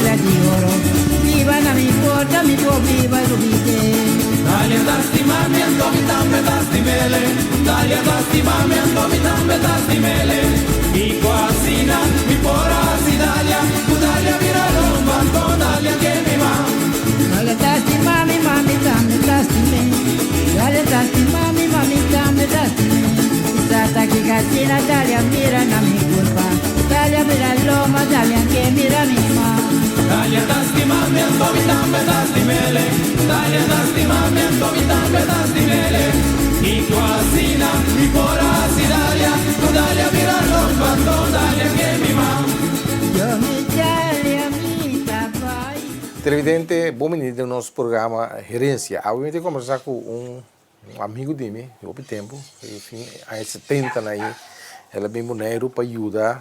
regla di oro Biba na mi porta mi por biba lubid'é. Dalia ta stima mi anto mi tambe ta stim'ele Dalia ta stima mi anto mi tambe ta stim'ele Kiko asina mi por a hasi Dalia Ku Dalia bira lomba anto Dalia ke mi ma. Dalia ta stima mi ma mi tambe ta stim'é Dalia ta stima mi ma mi tambe ta stim'é Mi sa ta kiko asina Dalia mira na mi kurpa Dalia bira lomba Dalia ke mira mi ma. Dalia ta stima mi anto mi tambe ta stim'ele Dalia ta stima mi anto mi tambe ta stim'ele Kiko asina mi por a hasi Dalia Ku Dalia bira lomba anto Dalia ke mi ma. Yo mi Dalia mi ta bai. Televidente, bon bini den nos programa Herencia. Awe mi ta combersa cu un amigo di mi di hopi tempo, fin aña setenta na ayi, el a bin Boneiru pa yuda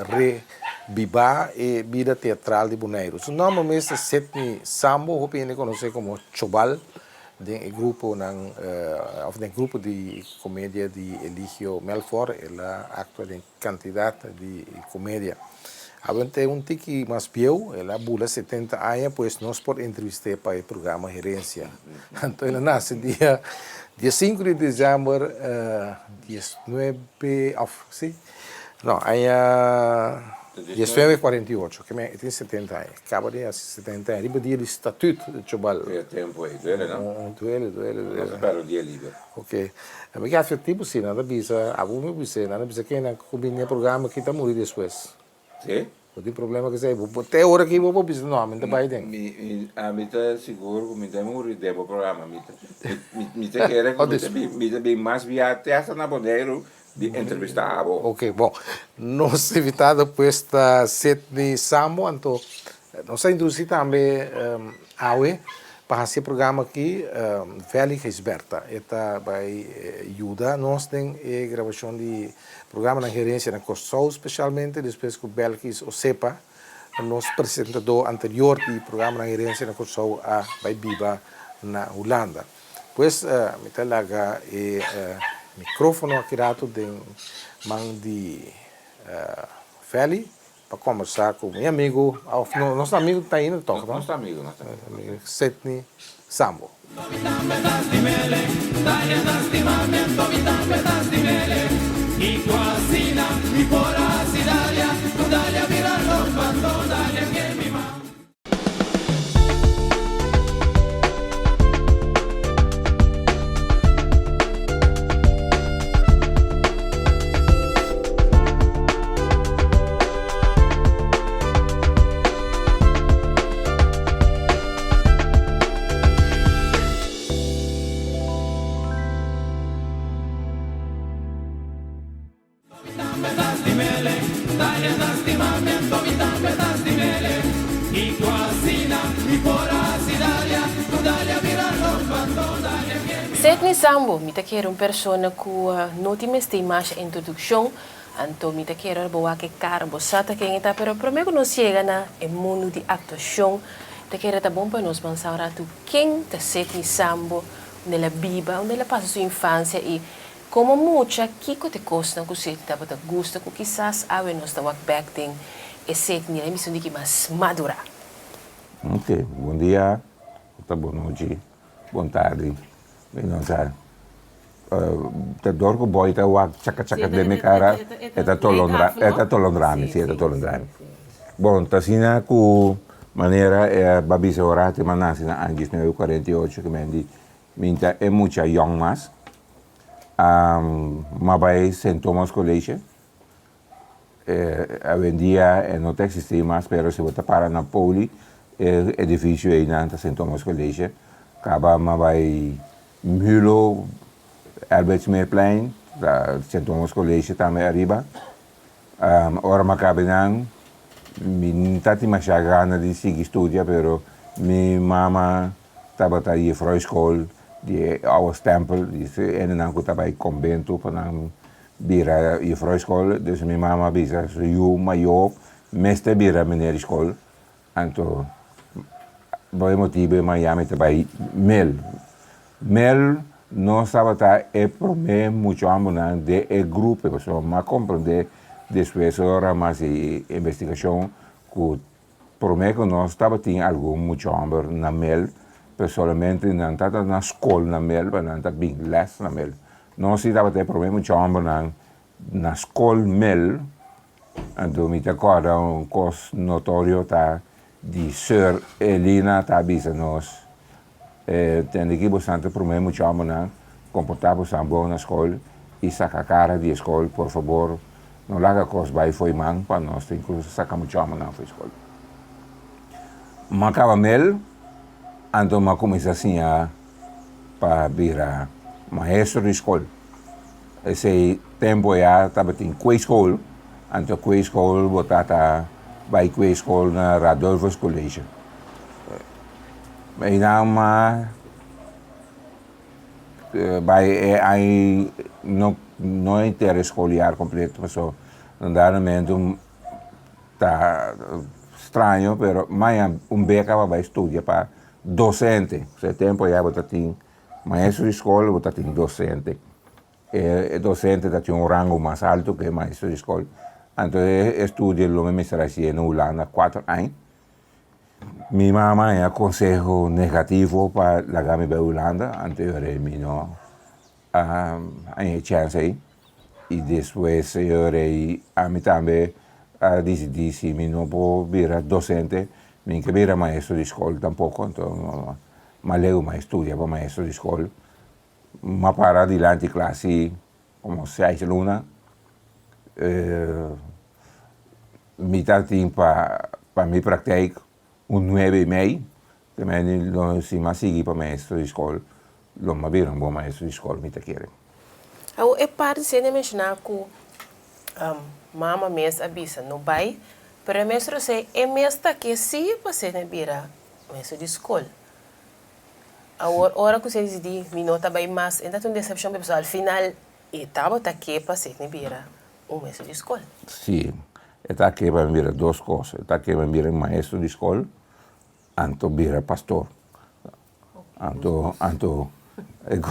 rebiba e bida teatral di Boneiru. Su nomber mes ta Sidney Sambo, hopi hende conoce como Chobal den e gruponan of den grupo di comedia di Eligio Melfor, el a actua den Kantidat di komedia. Awe un tiki mas bieu, el a bula 70 aña, pues nos por entrevist'é pa e programa Herencia. Anto el a nase dia diesinku di desèmber diesnuebe òf si, no, aña diesnuebe kuarenta i ocho, ke men e tin 70 aña, kaba di hasi 70 aña, riba dia di Statut Chobal. E tempu ei duele, no? Duele, duele, duele. Nos a pèrdè un dia liber. Ok. Mi ke hasi tipo si nan ta bisa, abo mi bisa, nan ta bisa ke nan ku bini e programa aki ta muri despues. Si. Bo tin problema ku esei? Bo te ora aki bo por bisa no, ami no ta bai den. Mi, mi, ami ta sigur ku mi ta muri den bo programa. Mi ta, mi, mi ta kere ku mi ta bin, mi ta bin mas bia te hasta na Boneiru di entrevista abo. Ok, bon. Nos invitado pues ta Sidney Sambo, anto nos a introduci tambe awe pa hasi e programa aki Veli Gijsbertha. E ta bai yuda nos den e grabashon di programanan Herencia na Kòrsou spesialmente despues ku Belkis Osepa, nos presentadó anterior di programanan Herencia na Kòrsou a bai biba na Hulanda. Pues mi ta laga e microfono aki rato den man di Feli pa combersa cu mi amigo, of no, nos ta amigo ta ainda toch, no? Nos ta amigo, nos ta amigo. Sidney Sambo. Sidney Sambo, Mi ta kere un persona ku no tin mester masha introdukshon, anto mi ta kere ora bo wak e kara bo sa ta ken e ta, pero prome ku nos yega na e mundu di aktuashon, ta kere ta bon pa nos bansa un ratu ken ta Sidney Sambo, unda el a biba, unda el a pasa su infansia i Komo mucha, kiko ta e kosnan ku Seti tabata gusta ku kisas awe nos ta wak bèk den e Seti ni na e mision di ki mas madurá? Ok, bon dia, ota bon nochi, bon tardi, mi no sa. Ta dor ku boy ta wak chaka chaka den mi kara, e ta tolondra, e ta tolondra mi, si e ta tolondra mi. Bon, ta asina ku manera e a babisa ora ti mi a nase na aña 1948 ku mi di Mi ta e mucha yong mas. M'a bai Saint Thomas College. Awendia e no ta existi mas, pero si bo ta para na Poli, e edificio einan ta Saint Thomas College. Caba m'a bai Mulo, Albert Smeerplein, ta Saint Thomas College tambe ariba. Ora m'a caba einan, mi no ta tin masha gana di sigui studia, pero mi mama Tabata juffrouwschool di e oude stempel, di e hendenan ku ta bai konbento pa nan bira juffrouwschool. Dus mi mama a bisa su yu mayó mester bira meneer di skol. Anto bo e motibu e maya mi ta bai mel. Mel nos tabata e promé muchu ambunan den e grupo, pasobra mi a komprendé despues ora mi a hasi investigashon ku. Promé ku nos tabatin algun mucha hòmber na mel, pero solamente nan tabata na skol na mel, pero nan ta bin lès na mel. Nos si tabata e promé mucha hòmbernan na skol mel, anto mi ta kòrda un kos notorio ta di Sir Elina ta bisa nos, Tende ki bosan ta promé mucha hòmbernan komportá bosan bon na skol i saka kara di e skol, por fabor no laga kos bai fo'i man pa nos ta inkluso saka mucha hòmbernan fo'i skol. M'a kaba mel, anto m'a kuminsá siña pa bira maestro di skol. Esei tempu ya tabatin kweeschool, anto kweeschool bo tata bai kweeschool na Radulphus College. Einan m'a bai e aña no no henter e schooljaar completo pasobra na dado momento ta straño pero m'a un beka pa bai studia pa docente. E tempu ya bo ta tin Maestro di skol bo ta tin docente. E docente ta tin un rango mas alto ku e maestro di skol. Anto e estudio lo mi mester hasié na Hulanda kuater aña. Mi mama haña konseho negativo pa laga mi bai Hulanda, anto e ora mi no a haña e chèns ei. I despues e ora ei ami tambe a disidí si mi no por bira docente, mi ke bira maestro di skol tampoko. Anto M'a leu m'a studia pa maestro di skol. M'a para dilanti klasi komo seis luna. Mi ta tin pa pa mi praktijk un nuebe i mei. Te mei lo si m'a sigui pa maestro di skol lo m'a bira un bon maestro di skol mi ta kere. Awor e parti si hende menshoná ku mama mes a bisa no bai, pero e maestro sey e mes ta ke si pa sene bira Maestro di skol. Awor ora ku se disidí mi no ta bai mas, e ta un desepshon pasobra al final e tabata ke pa Sidney bira un maestro di skol. Sí, e ta ke pa mi bira dos kos. E ta ke pa mi bira un maestro di skol anto bira pastor. Anto anto e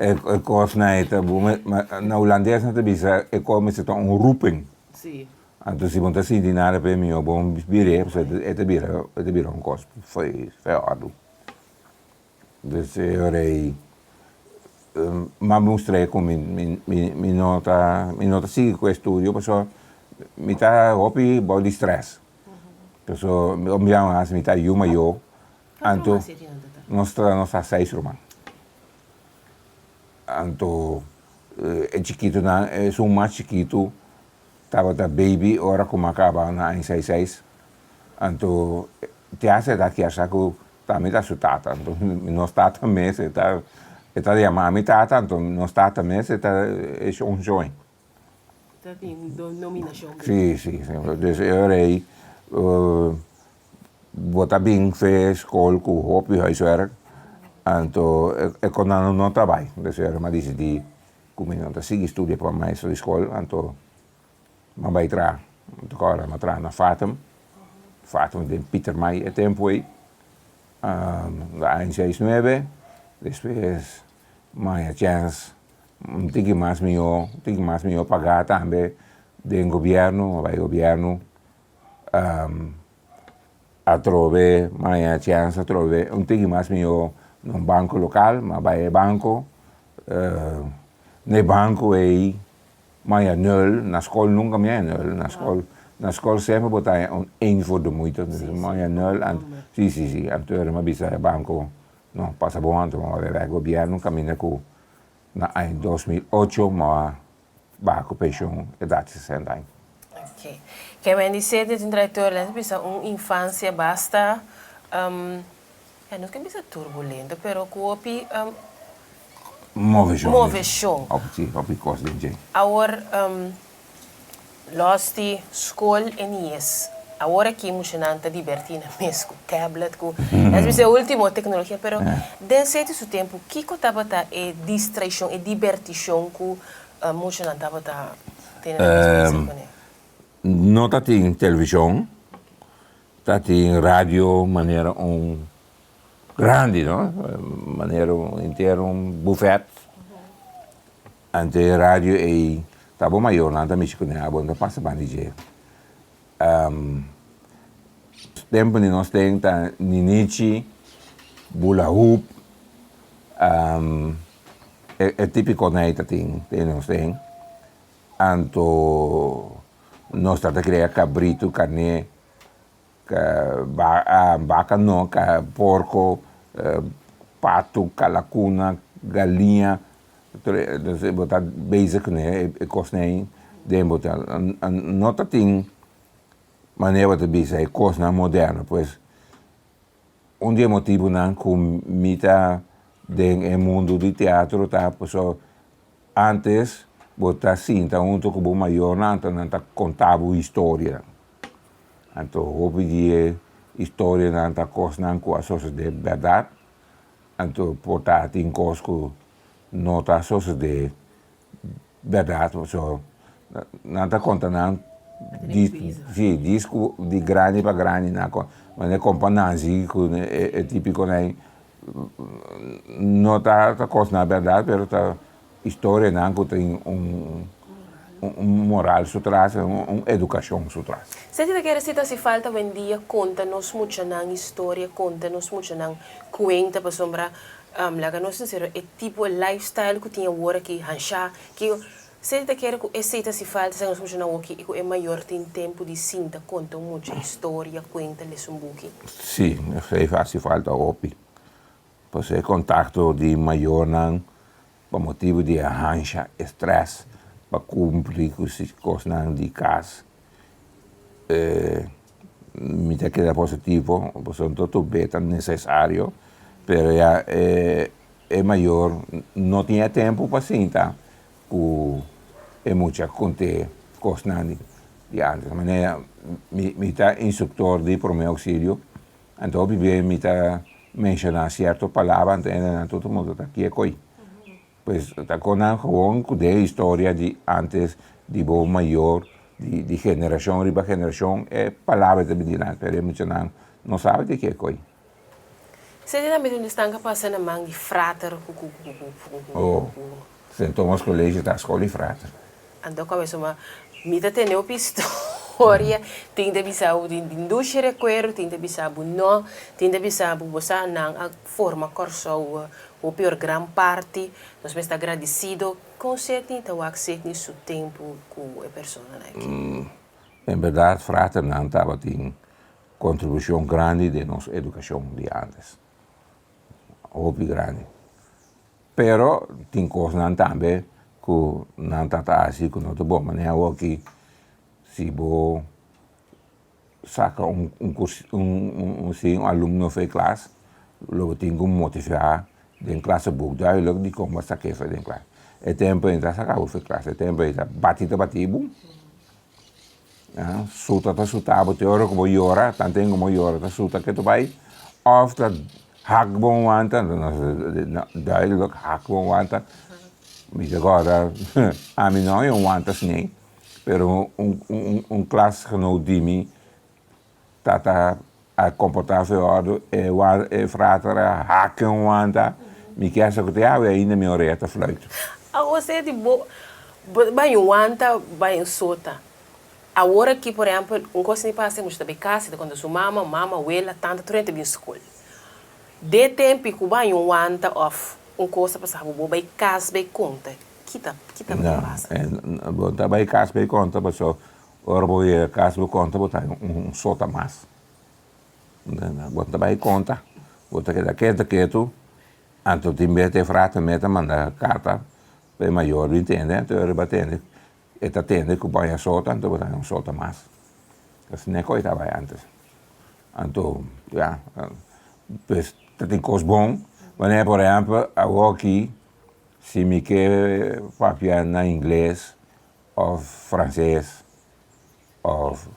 e kosnan ei ta na hulandes nan ta bisa e kos mester ta un roeping. Sí. Anto si bo no ta sinti nada p'e mihó bo bir'é pasobra e ta bira e ta bira un kos fo'i òrdu. Dus e ora ei m'a mustr'é ku mi mi mi no ta mi no ta sigui ku e estudio pasobra mi ta hopi bou di strès. Pasobra mi a hasi mi ta yu mayó anto nos ta nos ta seis ruman. Anto e chikitunan esun mas chikitu Tabata baby ora ku m'a kaba na aña seis seis, anto te hasta e ta kier sa ku ta mi ta su tata, anto nos tata mes e ta e ta yama mi tata, anto nos tata mes e ta e un shon. Ta tin nominashon. Si, si, si. Dus e ora ei bo ta bin fe skol ku hopi huiswerk, anto e konan no ta bai, dus e ora m'a disidí Ku mi no ta sigui studia pa maestro di skol, anto m'a bai traha. Anto kòrda m'a traha na Fatum, Fatum den Pietermaai e tempu ei, na aña seis nuebe. Despues m'a haña chèns un tiki mas mihó, un tiki mas mihó pagá tambe den gobièrnu, m'a bai gobièrnu. Atrobe m'a haña chèns atrobe un tiki mas mihó na un banko lokal, m'a bai e banko. Na e banko ei m'a haña nul, na skol nunka mi haña nul, na skol na skol semper bo ta haña un één voor de moeite, dus m'a haña nul, si si si, anto mi a bisa e banko no pasa bon anto m'a bai bek gobièrnu kaminda ku na aña 2008 m'a baha ku penshon edat 60 aña. Ok. Ke men di sete tin trayectoria lens bisa un infancia basta ya no ke bisa turbulento pero ku hopi Moveshon. Moveshon. Hopi si, hopi kos den dje. Awor los di skol e nies. Awor aki muchanan ta dibertí nan mes ku tablet ku lens bisa e ultimo teknologia pero den sete su tempu kiko tabata e distraishon e dibertishon ku muchanan tabata tene nan mes bezig kuné? No ta tin televishon, ta tin radio manera un grandi no, manera un henter un bufet. Anto e radio ei ta bo mayornan ta mishi kuné, abo no ta pasa banda di dje. Tempu di nos ten ta ninichi, bula hoop, e típiko nei ta tin den nos ten. Anto nos ta ta kria kabritu, karné, baka no, porko, patu, kalakuna, galiña. Bo ta bezig kuné e kosnan ei den bo ta. No ta tin manera bo ta bisa e kosnan moderno pues un di e motibunan ku mi ta den e mundu di teatro ta pasobra antes bo ta sinta huntu ku bo mayornan anto nan ta konta bo historianan anto hopi di e historianan ta kosnan ku a sosode bèrdat anto por ta tin kos ku no ta sosode Berdad pasobra nan ta konta nan di si dis ku di grandi pa grandi nan kon manera kompa Nancy ku e tipiko nan no ta kos nan berdad pero ta historianan ku tin un un moral su tras un edukashon su tras. Seti ta kere si ta hasi falta awendia konta nos muchanan historia konta nos muchanan kuenta pasobra Laga nos sinsero, e tipo e lifestyle ku tin awor aki, hansha, kiko, Seti ta kere ku esei ta hasi falta esaki nos mucha nan awor aki i ku e mayor tin tempu di sinta konta un mucha historia, kuenta, lesa un buki. Sí, esei hasi falta hopi. Pasobra e kontakto di mayornan pa motibu di e hansha, e stress pa kumpli ku si kosnan di kas, Mi ta keda positivo, pasobra no tur bes ta nesesario, pero ya e mayor no tin e tempu pa sinta ku e mucha kont'é kosnan di antes. Manera mi ta instruktor di promé ousilio, anto hopi bes mi ta menshoná sierto palabra, anto hende nan tur mundu ta kiekoi. Pues ta kon nan gewoon ku den historia di antes di bo mayor di di generashon riba generashon e palabra ta bini nan pero e muchanan no sabi di ke koi. Sete tambe tin un estanka pasa na man di frater ku ku ku ku ku ku Oh, Sint Thomas College ta skol di frater. Anto kòm esuma mi ta tene hopi historia, tin ta bisa bo tin tin dushi rekuerdo, tin ta bisa bo no, tin ta bisa bo bo sa nan a forma Kòrsou Hopi or gran parti nos mester ta gradisido kon Sidney ta wak Sidney su tempu ku e personanan aki. En berdad fraternan tabatin kontribushon grandi den nos edukashon di antes. Hopi grandi. Pero tin kosnan tambe ku nan ta ta hasi ku no ta bon. Manera awoki si bo saka un un un si un alumno for e klas lo bo tin ku motivá den klaseboek duidelijk dikon bo a sak'é for den klas. E tempu ei ta saka bo for e klas, e tempu ei ta bati ta bati bo, suta ta suta bo te ora ku bo yora, tanten ku bo yora ta suta ke ta bai òf ta hak bo un wanta, duidelijk hak bo un wanta, mi ta kòrda ami no a un wanta asina. Pero un klasgenoot di mi tata a komportá su òrdu, e frater a hak un wanta, mi kier sa ku te awe ainda mi orea ta fluit. Awor sea di bo bai un wanta, bai un sota. Awor aki por ehèmpel un kos ni pasa e mucha ta bai kas, e ta konta su mama, mama, wela, tanta tur hende ta bin skol. De tempu ku bai un wanta òf un kos a pasa bo, bo bai kas bai konta. Kita, kita bo ta pasa? No, bo ta bai kas bai konta paso ora bo yega kas bo konta bo ta un sota mas. Bo ta bai konta, bo ta keda ketu ketu, anto tin bes e frater mes ta manda karta pa e mayor bin tende, anto e riba tende, e ta tende ku bo haña sota, anto bo ta haña un sota mas. Asina e kos ta bai antes. Anto, ya, pues ta tin kos bon, manera por ehèmpel awoki Si mi ke papia na ingles of franses of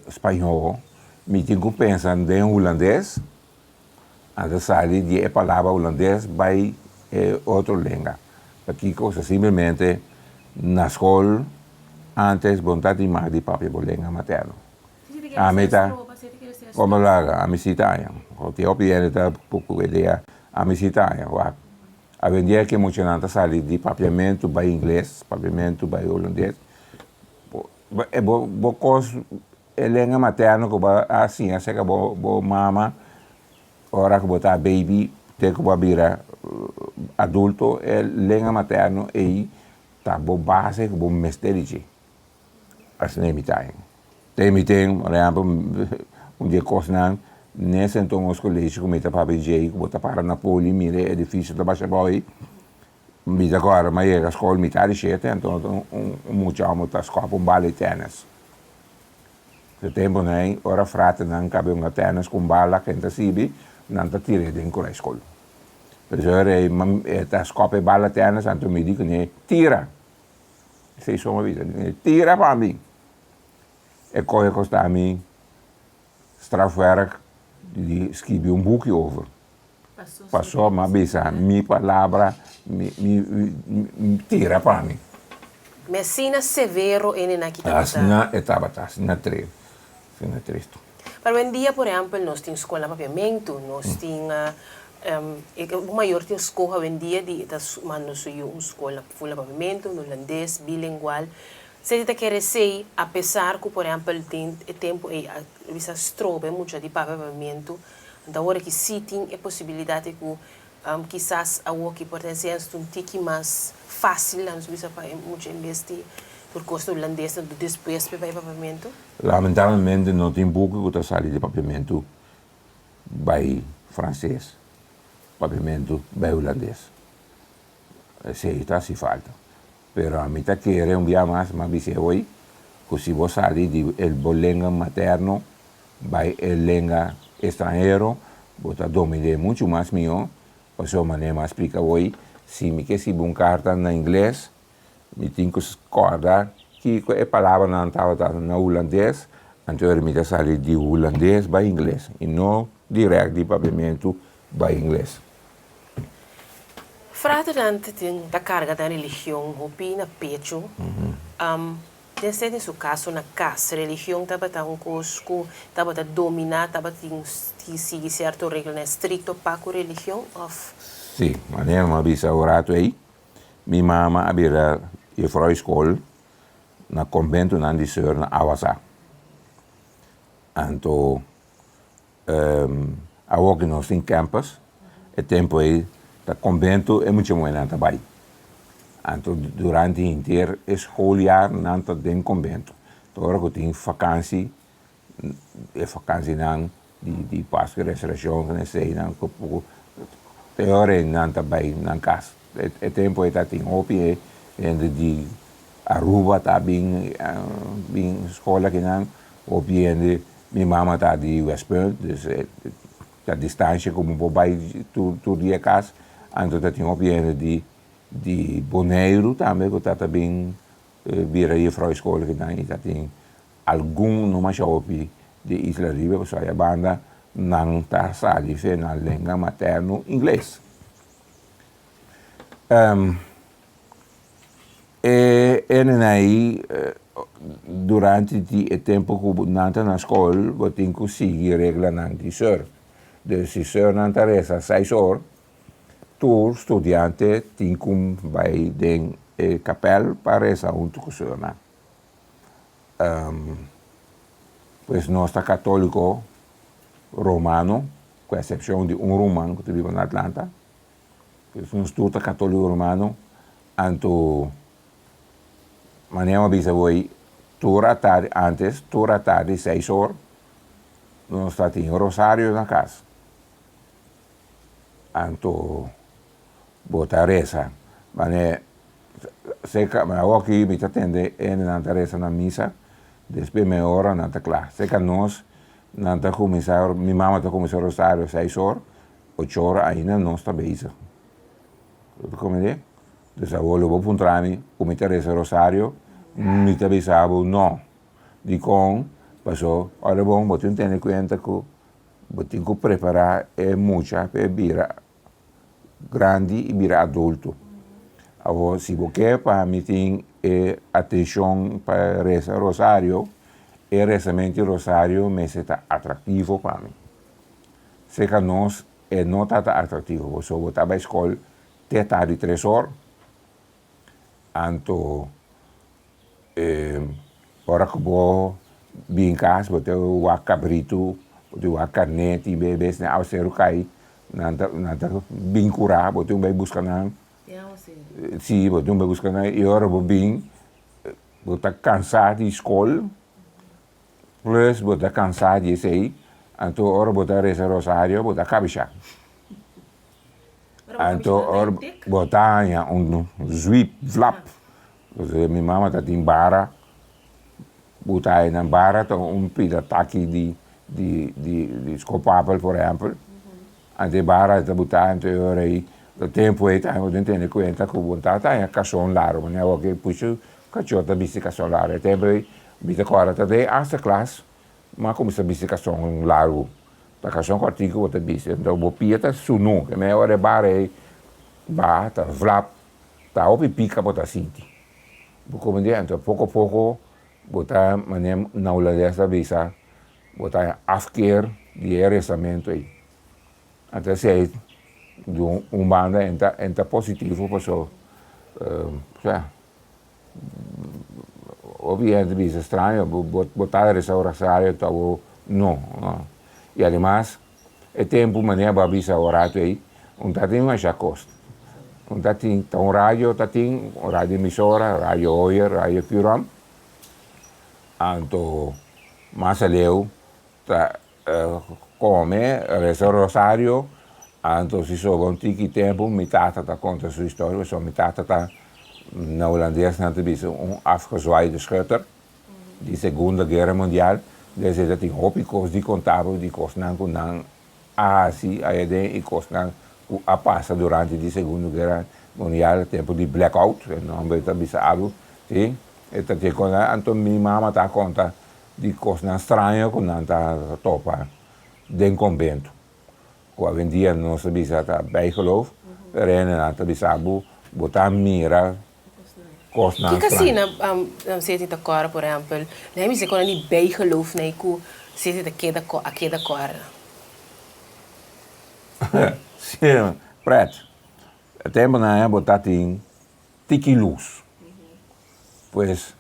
spañó, mi tin ku pensa den hulandes, anto sali di e palabra hulandes bai e otro lenga. Pakiko? Sa simplemente na skol antes bo no ta tin mag di papia bo lenga materno. Ami ta como laga, ami si ta haña. Tin hopi hende ta ku idea, ami si ta haña. Wak, awendia ke muchanan ta sali di papiamentu bai ingles, papiamentu bai holandes, bo bo kos. E lenga materno ku bo a siña serka bo bo mama ora ku bo ta baby te ku bo a bira adulto, e lenga materno ei ta bo base ku bo mester di dje. Asina e mi ta. Te mi tin, por ehempel, un di e kosnan n'e Sint Thomas College ku mi ta papia dje ku bo ta para na poli mira e edifisio ta basha abou ei. Mi ta kòrda mi a yega skol mitad di shete anto un mucha hòmber ta skòp un bala di tènis. E tempunan ei ora fraternan kabe hunga tènis ku un bala ken ta sibi nan ta tir'é den kura e skol. P'esei ora ei e ta skòp e bala tènis anto mi di kuné, Tira! Esei so mi a bisa, Tira pa mi! E kohe kosta mi strafwerk di skibi un buki over. Paso mi a bisa mi palabra mi mi tira pa mi. Mi asina severo ene na ki tabata. Asina e tabata, asina tri, asina tristu. Pero awendia por ehempel nos tin skol na papiamentu, nos tin e mayor tin skoho awendia di e ta manda su yu un skol na ful na papiamentu, un hulandes, bilingual. Seti ta kere esei apesar ku por ehempel den e tempu ei a bisa stroba e mucha di papia papiamentu. Anto awor aki sí tin e posibilidat di ku kisas awoki por ta enseñansa ta un tiki mas fásil nan nos bisa pa e mucha en bes di tur kos na hulandes anto despues pa e bai papiamentu. Lamentablemente no tin buki ku ta sali di papiamentu bai franses, papiamentu bai hulandes. Esei ta hasi falta. Pero ami ta kere un bia mas, m'a bis'é hoy, ku si bo sali di e bo lenga materno bai e lenga estranhero, bo ta domin'é muchu mas mihó, pasobra manera m'a splika hoy, si mi ke sibi un karta na ingles, mi tin ku kòrda kiko e palabranan tabata na hulandes, anto mi ta sali di hulandes bai ingles i no dirèkt di papiamentu bai ingles. Fraternan ta tin ta carga nan religion hopi na pecho. Den esei den su caso na cas, religion tabata un cos cu tabata domina, tabatin ki sigui cierto reglanan estricto pa cu religion of? Sí, manera mi a bisa un rato ei, mi mama a bira juffrouw school na conventonan di Seur na Awasa. Anto Awor ku nos tin campus, e tempu ei ta konbentu e mucha muhénan ta bai. Anto durante henter e schooljaar nan ta den konbentu. Ta ora ku tin fakansi, e fakansinan di Pasku i Resureshon ku eseinan ku te ora ei nan ta bai nan kas. E tempu ei ta tin hopi hende di Aruba ta bin bin skola akinan, hopi hende. Mi mama ta di Westpunt, dus ta distancia ku bo por bai tur tur dia kas, anto ta tin hopi hende di di Boneiru tambe ku ta ta bin bira juffrouw skol kinan i ta tin algun no masha hopi di Isla Riba pasobra aya banda nan ta sali fe nan lenga materno ingles. E hendenan ei durante di e tempu ku nan ta na skol bo tin ku sigui reglanan di seur. Dus si seurnan ta resa seis or, tur studiante tin ku bai den e kapèl pa resa huntu ku seurnan. Pues nos ta katóliko romano, ku eksepshon di un ruman ku ta biba na Atlanta. Pues nos tur ta católico romano, anto manera mi a bisa bo ei, tur atardi, antes tur atardi seis or nos ta tin rosario na cas. Anto bo ta resa, mane cerca, awoki mi ta tende hendenan ta resa na misa, despues mei ora nan ta cla. Cerca nos nan ta cuminsa, mi mama ta cuminsa rosario seis or, Ocho ora ainda nos ta bezig. Bo ta comprende? Dus awor lo bo puntra mi ku mi ta resa rosario, mi ta bisa bo no. Dikon? Paso ora bon bo tin tene kuenta ku bo tin ku prepara e mucha pa e bira grandi i bira adulto. Awor si bo ke pa mi tin e atenshon pa resa rosario, e resamento di rosario mester ta atraktivo pa mi. Serka nos e no ta ta atractivo pasobra bo ta bay skol te tardi tres or, anto ora ku bo Bin kas, bo ta wak kabritu, bo ta wak karné, tin be bes nan awaseru kai, nan ta nan ta bin kurá, bo tin bai buska nan. Si, bo tin bai buska nan i ora bo bin, bo ta kansá di skol, plus bo ta kansá di esei, anto ora bo ta resa rosario bo ta kabishá. Anto ora bo ta haña un zwip, vlap, pasobra mi mama ta tin bara. Bo ta haña nan bara ta un pida taki di di di di skopapel por ehempel. Anto e bara ta buta anto e ora ei e tempu ei tambe bo tin tene kuenta ku bo ta haña kason largu manera awor ke pusha kachó ta bisti kason largu. E tempu ei mi ta kòrda ta den achtste klas mi a kuminsá bisti kason largu. Ta kason kòrtiku bo ta bisti anto bo pia ta sunu ke mei ora e bara ei baha ta vlap ta hopi pika bo ta sinti. Bo comprende? Anto poko poko bo ta manera na hulandes ta bisa bo ta afkeer di e rezamento ei. Anto esei di un banda e ta e ta positivo paso osea hopi hende bisa straño bo bo ta resa rosario anto abo no y ademas E tempu manera bo a bisa un ratu ei, un ta tin masha kos. Un ta tin, ta un radio ta tin, un radio emisora, radio Hoyer, radio Curom. Anto mas aleu ta kome, resa rosario, anto si sobra un tiki tempu mi tata ta konta su historia, pasobra mi tata ta, na hulandes nan ta bisa un afgezwaaide schutter. Di Segunda Guera Mundial, desde ta tin hopi kos di konta bo di kosnan ku nan a hasi aya den i kosnan ku a pasa durante di Segundo Guera Mundial, tempu di blackout, e nomber ta bisa algu, si, e ta tin kos, anto mi mama ta konta di kosnan straño ku nan ta topa den konbento, ku awendia nos ta bisa ta bijgeloof, pero hende nan ta bisa bo, bo ta mira kosnan Kiko straño. asina Seti ta kòrda, por ehèmpel, nan a bisa kon di bijgeloof nei ku Seti ta keda a keda kòrda? Sí, pret. E tempunan ei bo ta tin tiki lus. Pues,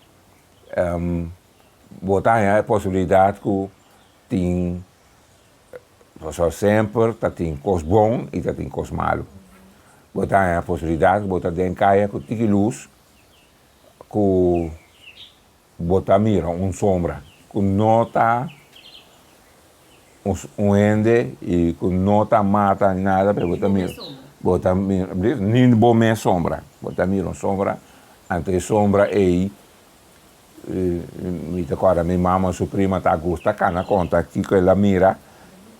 bo ta haña e posibilidat ku tin, pasobra semper ta tin kos bon i ta tin kos malu. Bo ta haña posibilidat ku bo ta den kaya ku tiki lus ku bo ta mira un sombra ku no ta un hende i ku no ta mata ni nada pero bo ta mira bo ta mira ni bo mes sombra bo ta mira un sombra anto e sombra ei Mi ta kòrda mi mama su prima ta gusta kana konta kiko el a mira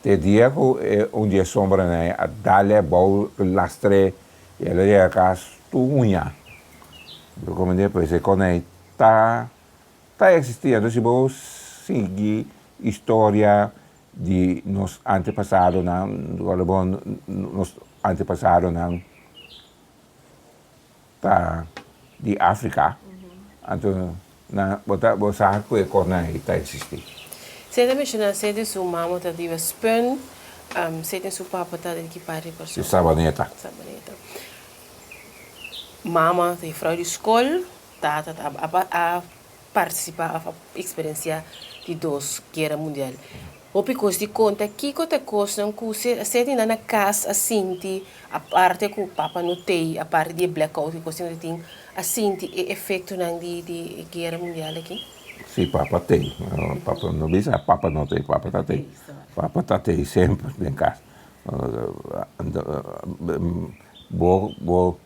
te dia ku e un di e sombranan ei a dal e bou lastr'é i el a yega kas tur huñá. Bo komprendé? Pues e kos ei ta ta eksistí. Anto si bo sigui historia di nos antepasadonan, nos antepasadonan ta di Afrika, anto nan bo ta bo sa ku e kosnan ei ta eksistí. Sey ta menshoná sey di su mama ta di Westpunt, sey den su papa ta di ki parti di Kòrsou? Di Sabaneta. Sabaneta. Mama ta jufrou di skol, tata ta a partisipá òf a eksperensiá di dos guera mundial. Hopi kos di konta kiko ta e kosnan ku seti nan na kas a sinti aparte ku papa no tei aparte di e blackout ki kos tin tin a sinti e efektonan di di e guera mundial aki? Si papa tei papa no bisa papa no tei papa ta tei papa ta tei semper den kas bo bo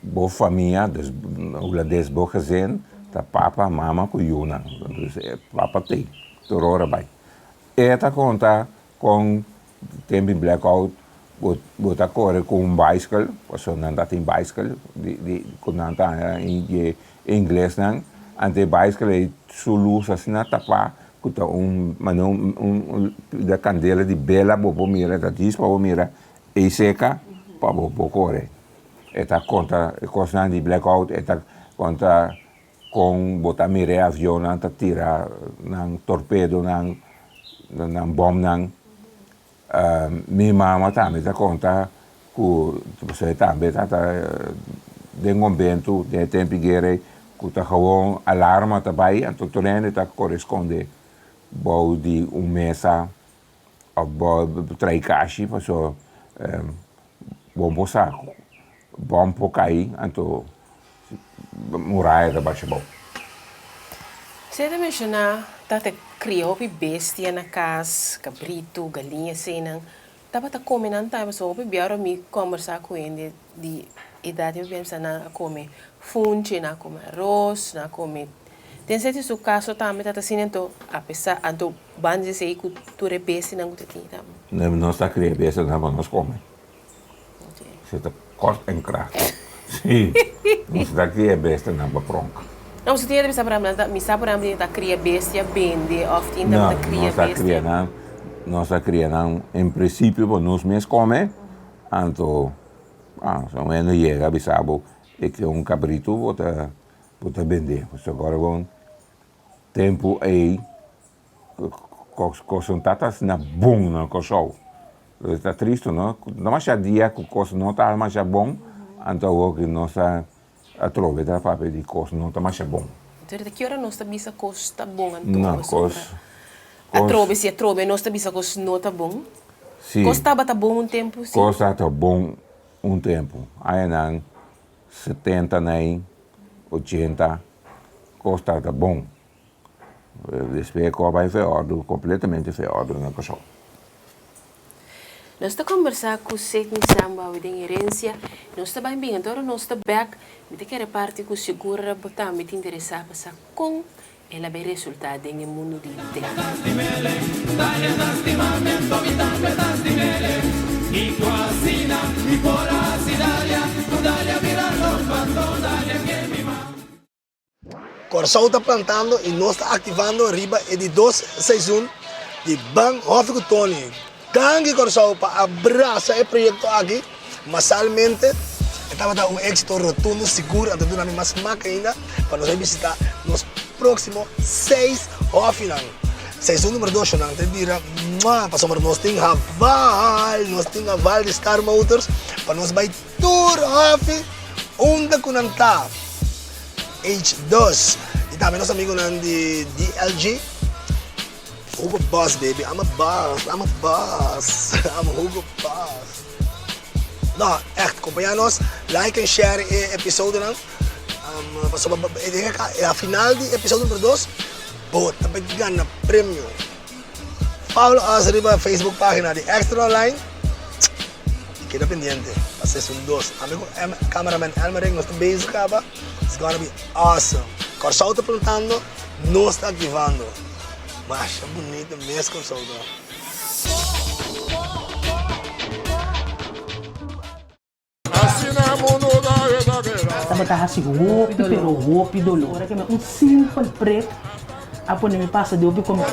Bo famia, dus na hulandes bo gezin, ta papa, mama ku yunan. Dus e papa t'ei tur ora bai. E ta konta kon tempu di blackout bo bo ta kore ku un baiskel, pasobra nan ta tin baiskel di di ku nan ta haña di e inglesnan, anto e baiskel ei su lus asina tapá ku ta un manera un un un kandela di bela bo por mira, ta djis pa bo mira ei seka pa bo por kore. E ta konta e kosnan di blackout, e ta konta kon bo ta mira e avionnan ta tira nan torpedonan, nan bòmnan. Mi mama tambe ta konta ku pasobra e tambe tabata den kombentu den e tempu di guera ei ku ta gewoon alarma ta bai anto tur hende ta kore skonde. bou di un mesa of bou tra'i kashi paso bo por sa bom por kai anto muraya ta basha bou. Esei ta menshoná ta ta kria hopi bestia na kas, kabritu, galiña, eseinan. Tabata kome nan tambe pasobra hopi bia ora mi kòmbersá ku hende di edat mi pensa nan a kome funchi, nan a kome aros, nan a kome den seti su kaso tambe ta asina anto apesar anto banda di esei ku tur e bestianan ku ta tin tambe. Nos ta kria bestianan pa nos kome. Se ta kort en krachtig. Sí, nos ta kria bestianan pa pronk. No, si tin hende bisa por ehempel, mi sa por ehempel tin ta kria bestia bende of tin ta kria bestia. No, nos ta kria nan, nos ta kria nan en principio pa nos mes kome, anto ah, si un hende yega bisa bo e ke un kabritu bo ta bo ta bende. Pasobra ora bon tempu ei Kos no ta asina bon na Kòrsou. Ta tristu no. No masha dia ku kos no ta masha bon, anto awor ku nos a atrobe ta papia di kos no ta masha bon. Entonces ta ki ora nos ta bisa kos ta bon anto? No, kos. Atrobe si atrobe nos ta bisa kos no ta bon? Si. Kos tabata bon un tempu si? Kos tabata bon un tempu. Añanan setenta nei, ochenta, kos tabata bon. Despues ku a bai veròrdu, kompletamente veròrdu na Kòrsou. Nos ta kombersá ku Sidney Sambo awe den Herensia. Nos ta bai bin, anto ora nos ta bèk, mi ta kere parti ku sigur bo tambe ta interesá pa sa kon el a bai resultá den e mundu di teatro. Kòrsou ta plantando i nos ta aktivando riba e di dos seizoen di Ban Hòfi ku Tony. Danki Kòrsou pa a brasa e proyekto aki masalmente. E tabata un éksito rotundo sigur anto duna mi mas smak ainda pa nos a bisitá nos próksimo seis hòfinan. Seizoen numero dos nan ta bira mua pasobra nos tin haval, nos tin haval di Star Motors pa nos bai Tur hòfi unda ku nan ta. H-dos. I tambe nos amigunan di DLG. Hugo Boss baby, I'm a boss, I'm a boss, I'm Hugo Boss. No, ègt, kompañá nos, like en share e episodonan. Pasobra e final di episodo numero dos, bo ta bai gana premio. Follow us riba Facebook pagina di Extra Online. Y keda pendiente pa season dos. Ami cu cameraman Elmerick nos ta bezig caba. It's gonna be awesome. Corsou ta plantando, nos ta activando. Masha bunito mes Corsou ta. Tabata hasi hopi pero hopi doló. Ora ke mi un simpel prek a pone mi pasa di hopi kome.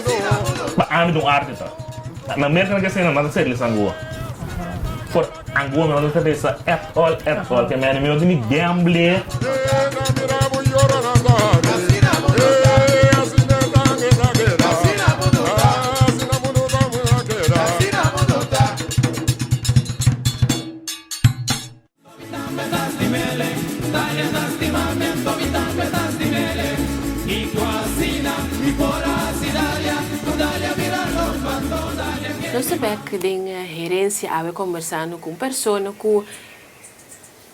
Pa ami ta un arte ta. Na Merka nan ke sena nan ta servis angua. For angua mi no ta servis at all at all. Ke mi no tin ni gamble. Nos ta bek den Herencia awe kombersando ku un persona ku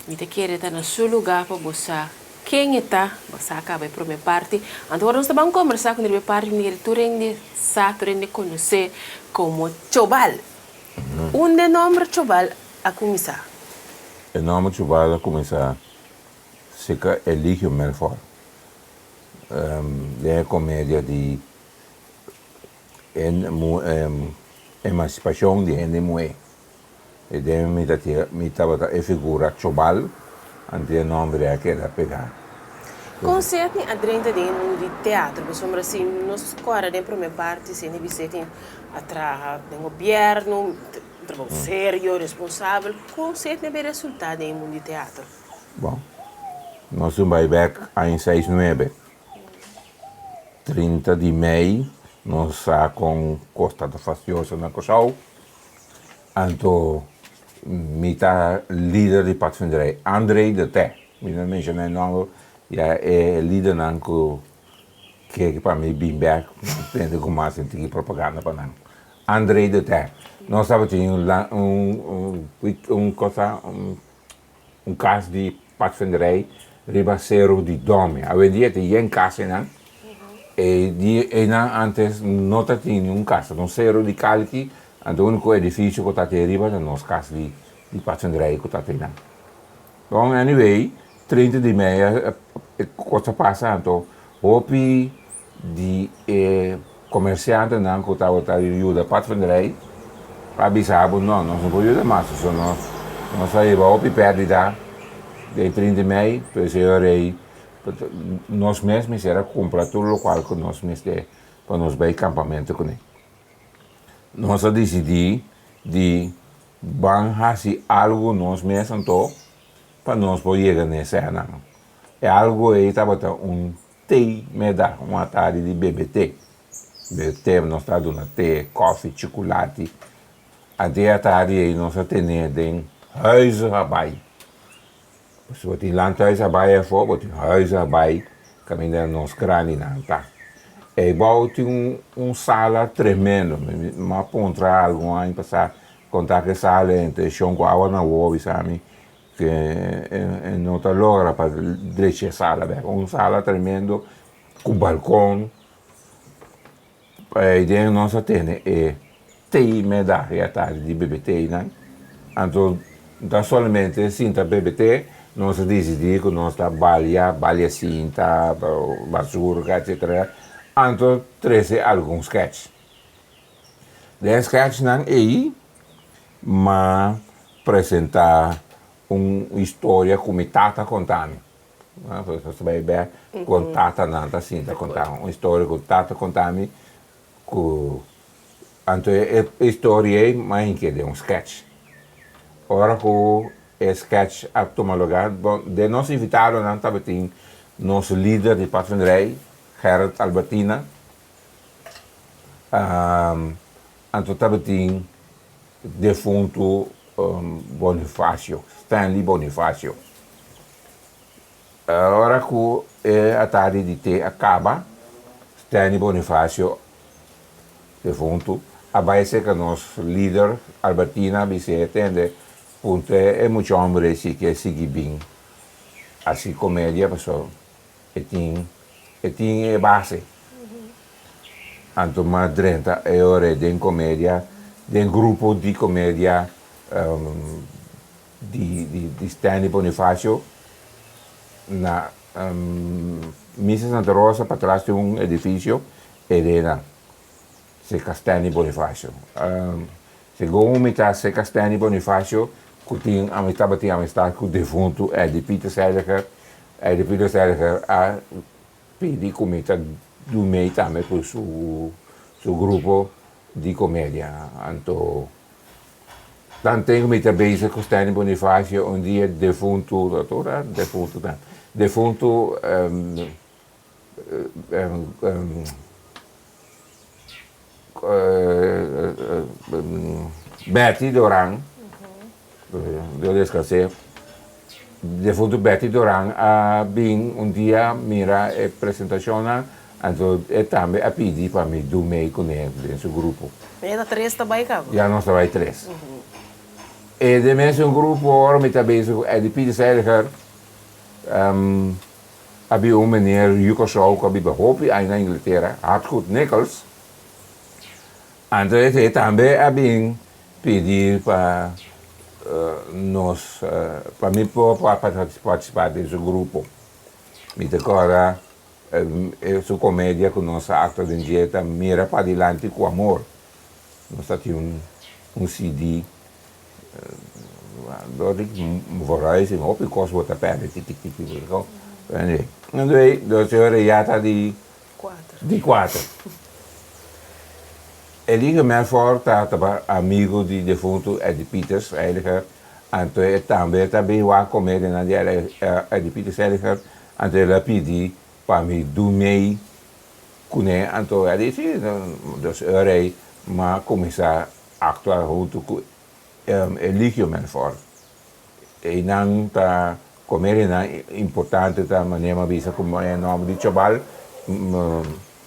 mi ta kere ta na su luga pa bo sa ken e ta, bo sa kaba e prome parti. Anto ora nos ta ban kombersá ku e parti mi ta kere tur hende sa, tur hende konosé komo Chobal. Unda e nomber Chobal a kuminsá? E nomber Chobal a kuminsá serka Eligio Melfor den e komedia di Emansipashon di Hende Muhé. E den mi ta tira mi tabata e figura Chobal, anto e nomber ei a keda pegá. Kon Sidney a drenta den e mundu di teatro? Pasobra si nos kòrda den promé parti Sidney bis'é tin a traha den gobièrnu, un trabou serio, responsabel. Kon Sidney a bin resultá den e mundu di teatro? Bon, nos tin bai bèk aña seis nuebe. 30 di mei nos sa kon kos ta ta fastioso na Kòrsou. Anto mi ta lider di padvinderij, André de Tè. Mi no menshoná e nòmber, ya e lidernan ku. Ke pa mi bin bek tende ku mas tin tiki propaganda pa nan. Andre de Ter. Nos tabatin un un un cosa un kas di padvinderij riba seru di Dome. Awendia tin yen kas einan. E di einan antes no tatin niun kas, ta un seru di kalki, anto uniko edifisio ku ta tin riba ta nos kas di padvinderij ku ta tin einan. Bon anyway, 30 di mei e kos a pasa anto hopi di e komersiantenan ku tabata yuda padvinderij a bisa bo no, nos no por yuda mas pasobra nos nos a hiba hopi pèrdida den 30 di mei, pues e ora ei nos mes mester a kumpra tur lokual ku nos mester pa nos bai kampamentu kuné. Nos a disidí di Ban hasi algu nos mes anto pa nos por yega na e sènan. E algu ei tabata un te meda, un atardi di bebe te. Bebe te, nos ta duna te, kòfi, chukulati. Anto e atardi ei nos a tene den Huize Habaai. Si bo tin landhuis abai afó, bo tin huis abai kaminda nos grandinan ta. Eibou tin un sala tremendo. Mi a puntra algun aña pasá konta ku e sala e intenshon ku awa na wowo bisa mi ku e no ta logra pa drecha e sala bèk. Un sala tremendo ku balkon. Ei den nos a tene e tei medahe atardi di bebe teinan. Anto no ta solamente sinta bebe te, nos a disidí ku nos ta balia, balia sinta, mazurka etcetera. Anto trese algun sketch. Den e sketchnan ei m'a presentá un historia ku mi tata konta mi. Nos ta bai bek kon tatanan ta sinta konta un historia ku tata konta mi ku anto e historia ei m'a hinke den un sketch. Ora ku e sketch a tuma lugar, bon den nos invitadonan tabatin nos lider di Padvinderij, Gerrit Albertina, anto tabatin defuntu Bonifacio, Stanley Bonifacio. Ora ku e atardi di te a kaba, Stanley Bonifacio, defuntu, a bai serka nos lider Albertina a bis'é, Tende, puntra e mucha homber ei si ke sigui bin hasi komedia pasobra e tin e tin e base. Anto m'a drenta e ora ei den komedia, den grupo di komedia di di Stanley Bonifacio na Misa Santa Rosa patras tin un edifisio Elena serka Stanley Bonifacio. Segun mi ta serka Stanley Bonifacio ku tin ami tabatin amistad ku defuntu Eddie Pieter Seiliger, Eddie Pieter Seiliger a pidi ku mi ta dumei tambe ku su su grupo di komedia. Anto tanten ku mi ta bezig ku Stanley Bonifacio un dia defuntu, ora defuntu ta, defuntu Betty Doran, Dios descanse, defuntu Betty Doran a bin un dia mira e presentacionnan, anto e tambe a pidi pa mi dumei cune den su grupo. Ya ta tres ta bai caba? Ya nos ta bai tres. E den mesun grupo ora mi ta bezig cu Eddie Pieter Seiliger, A bin un meneer yu Kòrsou ku a biba hopi aña na Inglatera, Hartgoed Nichols. Anto e tambe a bin pidi pa nos, pa mi por partisipá den su grupo. Mi ta kòrda su komedia ku nos a aktua den dje ta Mira Padilanti ku Amor. Nos ta tin un CD Dor di verhuizing hopi kos bo ta perde tiki tiki bo ta anyway anyway dos ora ya ta di di kuater Elige Melfor ta taba amigo di defuntu Eddie Pieters Heiliger anto e tambe ta bin wak komedianan di Eddie Pieters Heiliger anto el a pidi pa mi dumei kuné anto el di si dos ora ei m'a kuminsá Aktua huntu ku Eligio Melfor. Einan ta komedianan importante ta manera mi a bisa ku e nòmber di Chabal.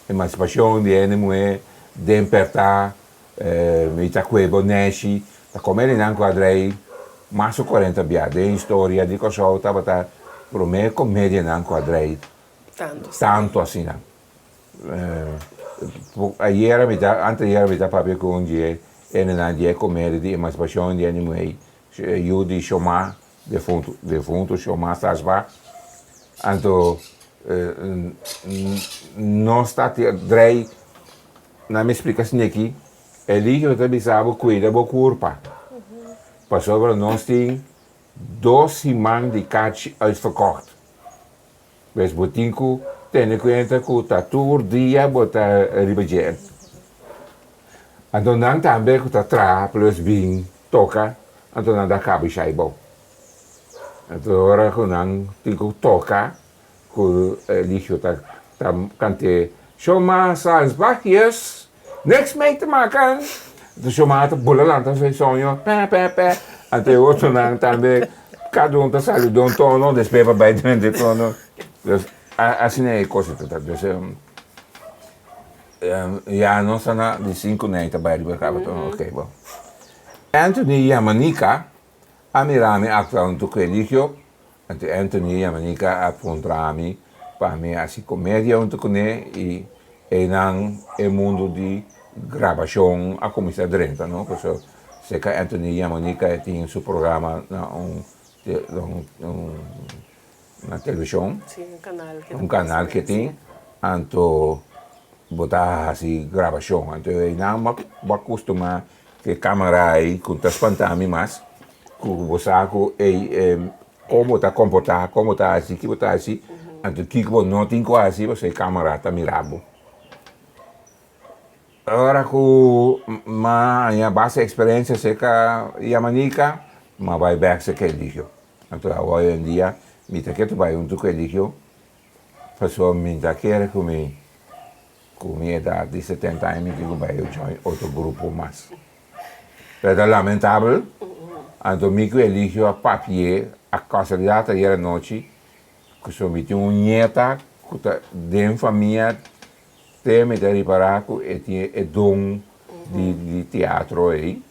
Emansipashon di hende muhé den pèrtá, mi ta kue bo nèshi, ta komedianan ku a drei mas ku kuarenta bia den historia di Kòrsou tabata promé komedianan ku a drei tantu asina. Ayera mi ta, anteayera mi ta papia ku un di e hendenan di e komedia di emansipashon di hende muhé, yu di Shomá Defuntu, defuntu Shomá Sasba. Anto nos ta drei, na mi splika esaki, Eligio ta bisa bo kuida bo kurpa, pasobra nos tin dos siman di kachi uitverkocht. Pues bo tin ku tene kuenta ku ta tur dia bo ta riba dje. Anto nan tambe ku ta traha plus bin toka, anto nan ta kaba shai bo. Anto ora ku nan tin ku toka ku Eligio ta ta kant'é Shoma salsbakjes, niks mee te maken. Anto Shoma ta bula lanta su soño pè pè pè. Anto e otronan tambe kada un ta sali den un tono despues pa bai den e tono. Dus asina e kos ta. Dus ya nos ta na di sinku nei ta bai riba kaba oke bon. Anthony Yamanika a mira mi aktua huntu ku Eligio. Anto Anthony Yamanika a puntra mi pa mi hasi komedia huntu kuné i einan e mundu di grabashon a kuminsá drenta no pasobra serka Anthony Yamanika e tin su programa na un na televishon un kanal ke tin anto bo ta hasi grabashon anto einan bo a kustumá E camera ei cu ta spanta mi mas cu bo sa cu ei con bo ta comporta, con bo ta haci, kico bo ta haci, anto kico bo no tin cu haci pasobra e camera ta mira bo. Ora cu m'a haña basta experiencia cerca Yamanica, m'a bay bek cerca Eligio. Anto awo hoy en dia mi ta ketu bay hunto cu Eligio pasobra mi ta kere cu mi Ku mi edat di setenta aña mi tin ku bai join otro grupo mas. Pero ta lamentabel, anto mi ku Eligio a papi'é a kasualidat ayer anochi ku so mi tin un ñeta ku ta den famia te mi ta ripará ku e tin e don di teatro ei.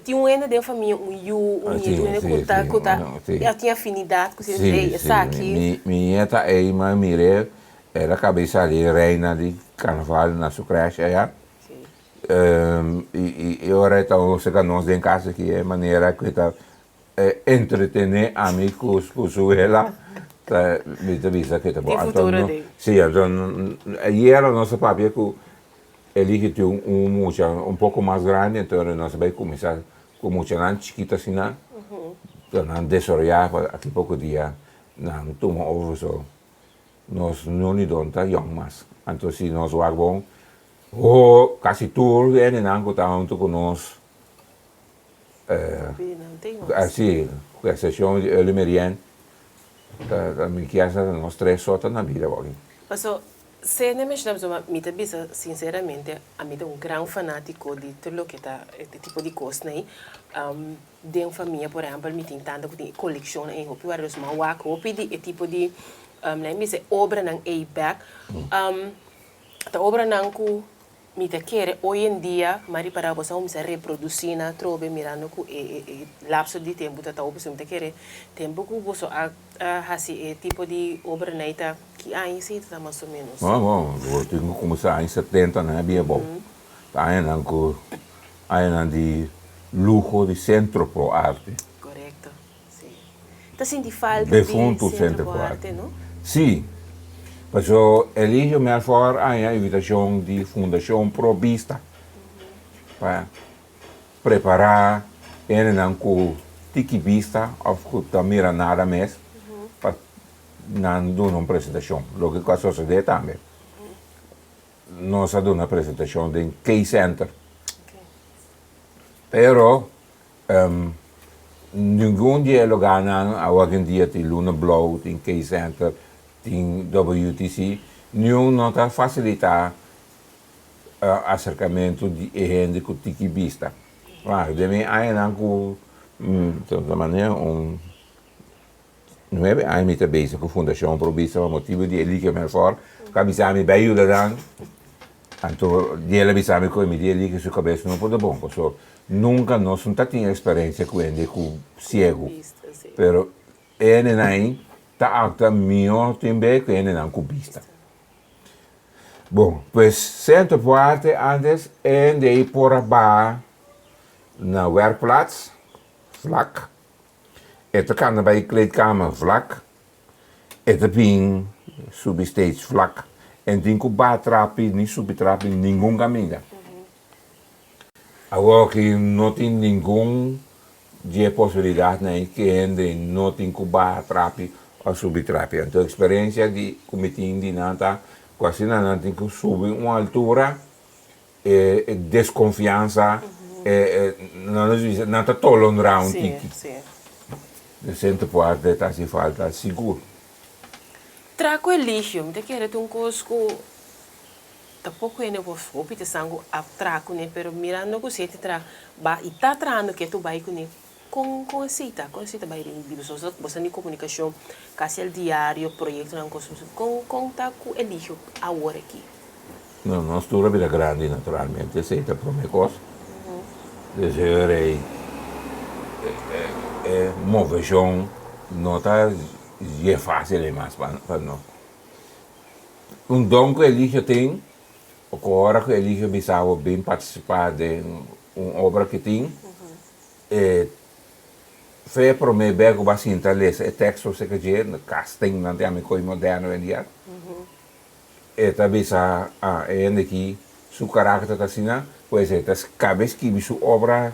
Tin un hende den famia, un yu, un nietu, un hende ku ta ku ta ya tin afinidat ku si esaki. Mi ñeta ei mi mir'é El a caba di sali reina di carnaval na su crèche aya. Y ora e ta cerca nos den casa aki e manera cu e ta entretene ami cu su wela ta mi ta bisa cu e ta bon. Tin futuro den. Si, anto ayer nos a papia cu Eligio tin un mucha un poco mas grandi anto nos a bay cuminsa cu muchanan chikito asina nan desaroya pa aki poco dia nan tuma over so. Nos no ni don ta yong mas. Anto si nos wak bon, ho kasi tur hendenan ku ta huntu ku nos, si, ku eksepshon di Early Merien, ta mi kier sa ta nos tres so ta na bida awor aki. Paso, sende menshoná pasobra mi ta bisa sinseramente, ami ta un gran fanátiko di tur loke ta e tipo di kosnan ei. Den famia, por ehèmpel, mi tin tanta ku tin e kolekshonnan ei hopi wèrdè, dus mi a wak hopi di e tipo di, laga mi bisa e obranan ei bèk. Ta obranan ku mi ta kere hoy en dia mi a ripará bo sa kuminsá reprodusí nan atrobe mirando ku e e lapso di tempu ta ta hopi. So mi ta kere tempu ku boso a hasi e tipo di obranan ei ta ki aña esei ta mas o ménos? Bon, bon, bo tin ku kuminsá aña setenta nan a bia bou. Ta añanan ku Añanan di luho di Centro Pro Arte. Korekto, si. Ta sinti falta di Defuntu Centro Pro Arte, no? Si. Paso Eligio Melfor a haña invitashon di Fundashon Pro Bista pa prepará hendenan ku tiki bista òf ku ta mira nada mes pa nan duna un presentashon, loke ku a sosodé tambe. Nos a duna presentashon den K-Center. Pero ningun di e lugarnan awendia tin Luna Blou, tin K-Center, tin WTC, niun no ta fasilitá aserkamentu di e hende ku tiki bista. Den mi añanan ku ta manera un. Nuebe aña mi ta bezig ku Fundashon Pro Bista pa motibu di Eligio Melfor ku a bisa mi bai yuda nan. Anto di el a bisa mi ku mi di Eligio su kabes no por ta bon pasobra nunka nos no ta tin eksperensia ku hende ku siegu. Pero e hendenan ei ta aktua mihó tin be ku e hendenan ku bista. Bon, pues Centro por Arte antes e hende ei por a baha na werkplaats vlak. E ta kanda bai kleedkamer vlak, e ta bin subi stage vlak. E no tin ku baha trapi ni subi trapi ningun kaminda. Awor ki no tin ningun di e posibilidatnan ei ku hende no tin ku baha trapi òf subi trapi. Anto eksperensia di ku mi tin di nan ta ku asina nan tin ku subi un altura E desconfiansa, e nan ta bisa, nan ta tolondra un tiki. De centro por arte ta haci falta sigur. Tra cu Eligio, mi ta kere ta un cos cu ta poco hende por hopi ta san cu a tra cune, pero mirando cu si e ta tra ba y ta trahando ke tu bay cune, con con esey ta? Con esey ta bay den di boso? Boso di comunicacion casi al diario, proyectonan cos, con con ta cu Eligio awor aki? No, nos tur a bira grandi naturalmente, esei ta prome kos. Deseo rei e moveshon no ta dje fásil ei mas pa nos. Un don ku Eligio tin, o ku ora ku Eligio bisa bo bin partisipá den un obra ku tin, e fe prome bes ku bo a sinta lesa e teksto seka dje, casting nan ta yama e kos moderno hoy en dia. E ta bisa, Ah, e hende aki su karakter ta asina, pues e ta kabe skibi su obra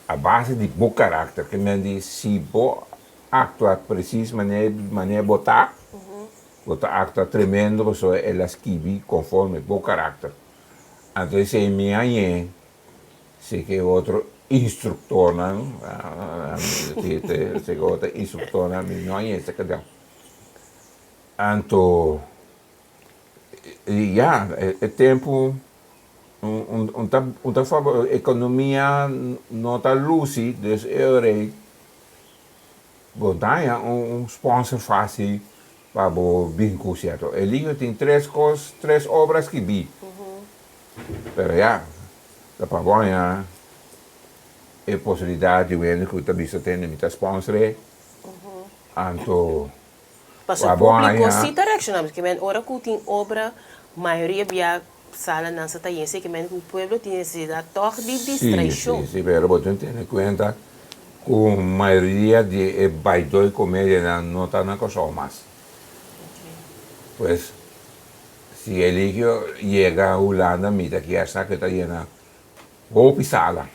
a base di bo karakter. Ke men di si bo aktua presis manera bo ta, bo ta aktua tremendo pasobra el a skibi konforme bo karakter. Anto esei mi a ñe si ke otro instruktornan, si ke otro instruktornan mi no a ñe esaki. Anto, ya, e tempu un ta un ta ekonomia no ta lusi, dus e ora ei bo ta haña un sponsor fásil pa bo bin ku sierto. Eligio tin tres kos, tres obra skibí, pero ya, ta pa bo haña e posibilidat di wende ku ta bisa tende mi ta sponsor'é, anto. Pasobra públiko sí ta reakshoná, pasobra men ora ku tin obra mayoria bia salanan sa ta yen, esei ke men ku pueblo tin nesesidat tòg di distraishon. Sí, sí, pero bo tin tene kuenta ku mayoria di e baidó i komedianan no ta na Kòrsou mas. Pues si Eligio yega Hulanda mi ta kier sa ku e ta yena hopi sala.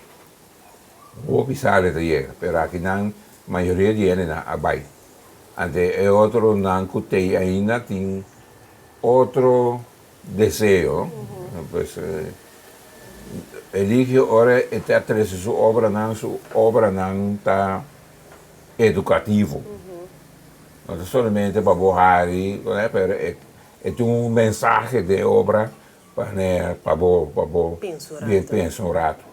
Hopi sala e ta yega, pero akinan mayoria di hendenan a bai. Ante e otronan ku tei ainda tin otro deseo, pues Eligio ora e ta trese su obranan, su obranan ta edukativo. No ta solamente pa bo hari, pero e tin un mensahe den e obra Pa ne pa bo pa bo pensa un rato.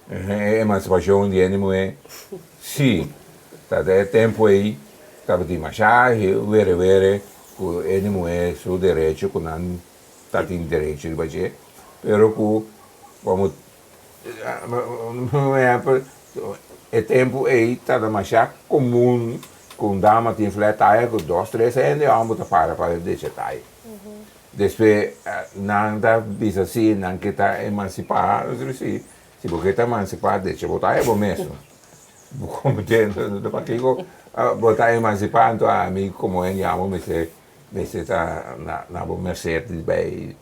E emansipashon di hende muhé si ta den e tempu ei tabatin masha were were ku hende muhé su derecho ku nan ta tin derecho riba dje pero ku komo ehèmpel e tempu ei tabata masha komun ku un dama tin flat tire ku dos tres hende hòmber ta para pa decha tire. Despues nan ta bisa si nan ke ta emansipá, nos di si, si bo ke ta emansipá decha bo ta bo mes. Bo komprende pakiko bo ta emansipá anto ami komo hende amo mester mester ta na bo merced di bai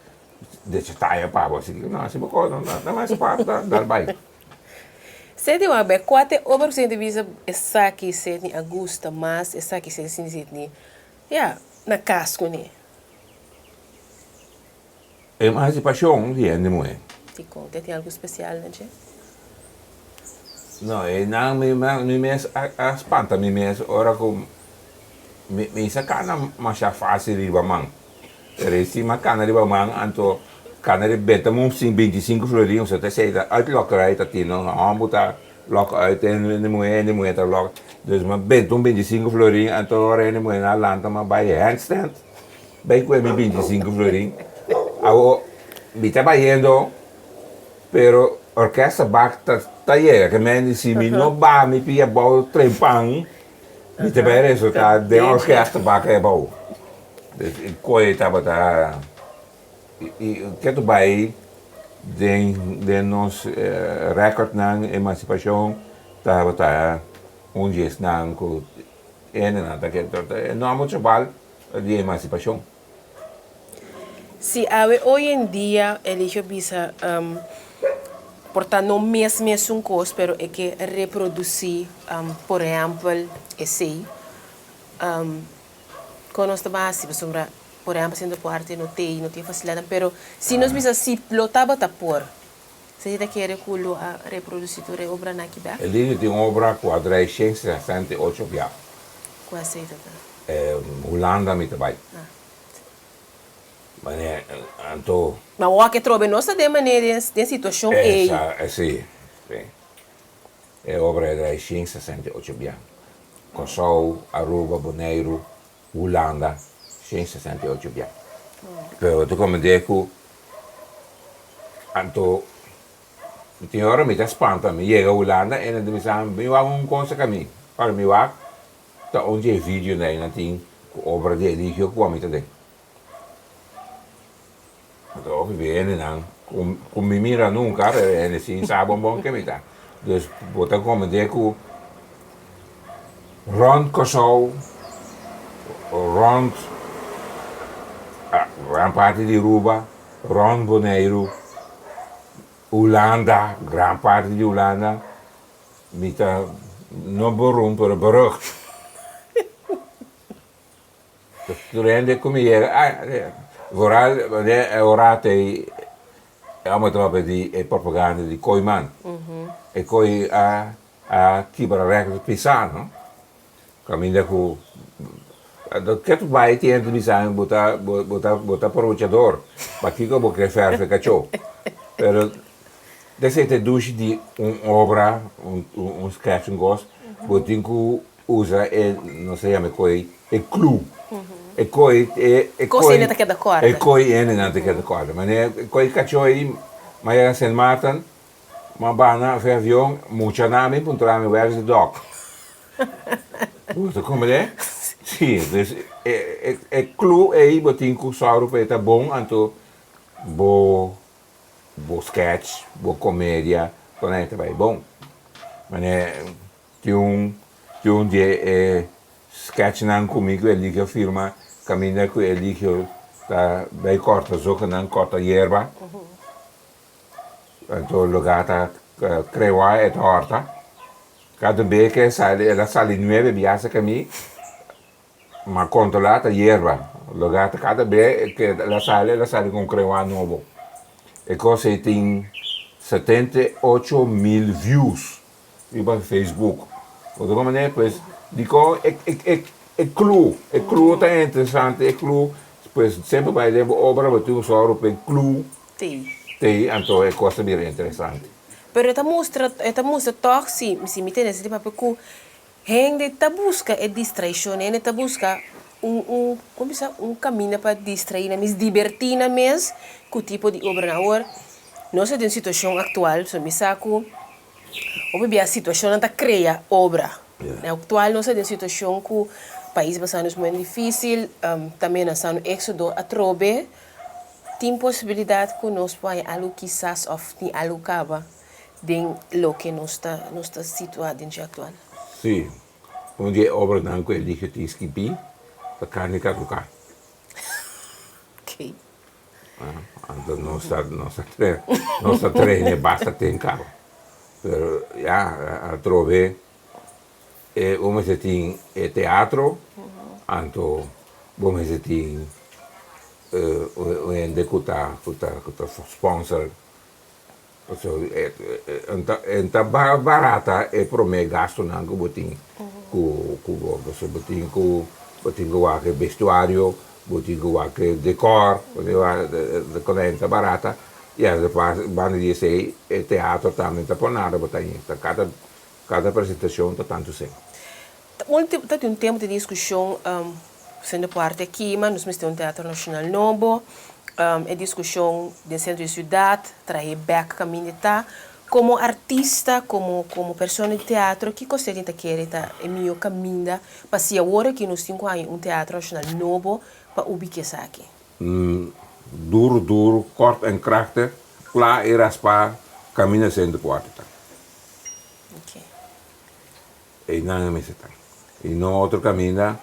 decha taya pa bo asiki no si bo kos no ta emansipá ta dal bai. Seti wak bai kua ta e obra ku Senti bisa esaki Seti a gusta mas esaki Seti sinti ya na kas kuné. Emansipashon di hende muhé. Dikon? Te tin algu spesial na dje? No, e nan mi mi mes a spanta mi mes ora ku mi mi sa kana masha fásil riba man. Pero e si mi a kana riba man anto kana riba benta un bintisinko florin, osea ta esei ta uitlokkerij ta tin no, hòmber ta. lòk uit hende muhé, hende muhé ta lòk. Dus mi a benta un bintisinko florin, anto ora hende muhé nan a lanta mi a bai handstand bai kue mi bintisinko florin. Awo mi ta bayendo pero orkesta bak ta ta yega ke men di si mi no baha mi pia abou trempan mi ta bai resulta den orkesta bak abou. Dus e koe tabata. I ke ta bai den den nos recordnan emancipashon tabata un di esnan ku hendenan ta kere ta e nòmber chabal di emancipashon. Si awe hoy en dia Eligio bisa por ta no mes mesun kos pero e ke reprodusí por ehèmpel esei kon nos ta basi pasobra Por ehempel Centro por Arte no tei, no tin facilidadnan, pero si nos bisa si lo tabata por, si ta kere cu lo a reproduci tur e obranan aki bek? Eligio tin obra cu a draai shen 68 bia. Cu esey ta ta? Hulanda mi ta bay. Ah. Mane anto. Ma wak e trobe nos ta den manera den situacion ey. Esa, si, si. E obra a draai shen 68 bia. Kòrsou, Aruba, Boneiru, Hulanda 168 bia. Pero ta komende ku anto mi tin ora mi ta spanta mi yega Hulanda e nan ta bisa mi wak un cosa ka mi ora mi wak ta un di e video nan tin ku obra di Eligio ku ami ta den. Anto hopi be hendenan ku mi mira nunka pero e hende sin sa bon bon ke mi ta. Dus bo ta komprendé ku rònt Kòrsou, rònt gran parti di Aruba, rònt Boneiru, Hulanda, gran parti di Hulanda, mi ta no beroemd pero berucht. Tur hende ku mi yega, ah, vooral wanneer e ora t'ei e homber ta papia di e propaganda di Kooiman. E koi a a kibra record pisa, no? Kaminda ku ke ta bai tin hende ta bisa mi bo ta bo ta bo ta aprovechador, pakiko bo ke fèrf e kachó? Pero esei ta e dushi di un obra, un un sketch, un kos, bo tin ku Usa e, nos ta yama e koi e clue. E koi, e, e Kos koi, hende ta keda kòrda. E koi hendenan ta keda kòrda. Manera e koi kachó ei, m'a yega Sint Maarten, m'a bana for e avion, mucha nan a bin puntra mi, where is the dog? Bo ta komprendé? Sí, dus e, e, e clue ei bo tin ku sòru pa e ta bon, anto bo, bo sketch, bo komedia, kon ei ta bai bon. Manera. Tin un tin un di e sketchnan ku mi ku Eligio firma kaminda ku Eligio ta bai kòrta zokenan, kòrta yerba. Anto lugá ta krewa e ta hòrta. Kada be ke e sali el a sali nuebe biaha ku mi. Ma kontrolá ta yerba. Lugá ta kada be ke el a sali, el a sali ku un krewa nobo. E kos ei tin 78,000 views riba Facebook. Bo ta komprendé? Pues dikon e e e clue, e clue ta interesante, e clue pues semper bai den bo obra bo tin un sòru pa e clue tei, anto e kos ta bira interesante. Pero e ta mustra, e ta mustra tòg si, si mi tene esei papia ku Hende ta buska e distraishon, hende ta buska un un kon bisa un kaminda pa distraí nan mes, dibertí nan mes ku tipo di obranan. Awor, nos ta den un situashon aktual, so mi sa ku hopi bia situashonnan ta krea obra. Na aktual nos ta den un situashon ku pais pasando un momento difísil, ta menasando éksodo atrobe, tin posibilidat ku nos por haña algu kisas òf tin algu kaba. Den loke nos ta nos ta situá den dje aktual. Sí, un di e obranan ku Eligio tin skibí ta Karni Kaduká. Oké. Anto nos ta nos ta tre nos ta trene basta ten kaba. Pero ya, atrobe e bo mester tin e teatro, anto bo mester tin un hende ku ta ku ta ku ta sponsor. Pasobra e ta barata e prome gastunan ku bo tin ku bo. Pasobra bo tin ku bo tin ku wak e bestuario, bo tin ku wak e dekor, bo tin ku wak e ta barata. I banda di esei e teatro tambe ta por nada bo ta kada. Kada presentashon ta tantu sèn. Ta tin un tempu di diskushon sendo parti aki, ma nos mester un teatro nashonal nobo. E diskushon den sentro di siudat trahe bèk kaminda e ta. Komo artista, komo komo persona di teatro, kiko usted ta kere ta e mihó kaminda pa si awor aki nos tin ku haña un teatro nashonal nobo pa ubika esaki? Duru duru, kort en krachtig, kla i raspá kaminda sentro kuartu ta. Einan e mester ta. I no otro kaminda,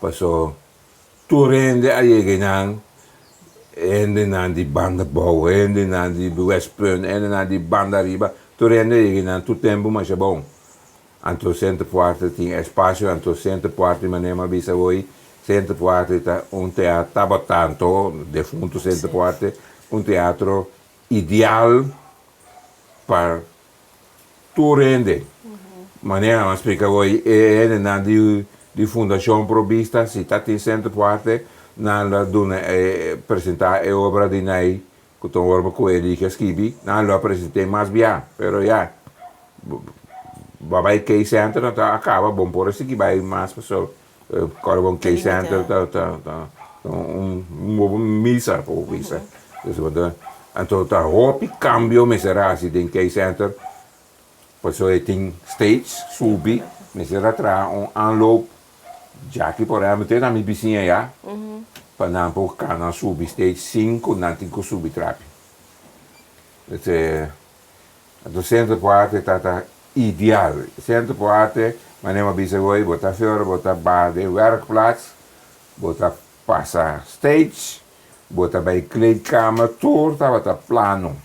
paso tur hende a yega einan, hendenan di banda bou, hendenan di Westpunt, hendenan di banda ariba, tur hende a yega einan tur tempu masha bon. Anto Centerpoarte tin espasio, anto Centerpoarte manera mi a bisa hoy, Centerpoarte ta un teatro, tabata anto, defunto Centerpoarte, un teatro ideal pa tur hende. Manera mi a splika hoy, e hendenan di di Fundashon Pro Bista si ta tin Centerpoarte, nan lo a duna e presenta e obra di Nay ku ta un obra ku Elige a skibi, nan lo a present'é mas bia, pero ya, bo a bai Key Center nan ta a kaba, bo por a sigui bai mas pasobra kòrda bon Key Center ta ta ta un un misa por bisa. Anto ta hopi kambio mester a hasi den Key Center pasobra e tin stage subi mester a traha un aanloop Jackie por ehempel te na mi bisiña ya pa nan por cana subi stage sin cu nan tin cu subi trapi. Ese anto Centro por Arte ta ta ideal. Centro por Arte manera mi a bisa hoy bo ta fior bo ta baha den werkplaats bo ta pasa stage bo ta bay kleedkamer tur tabata plano.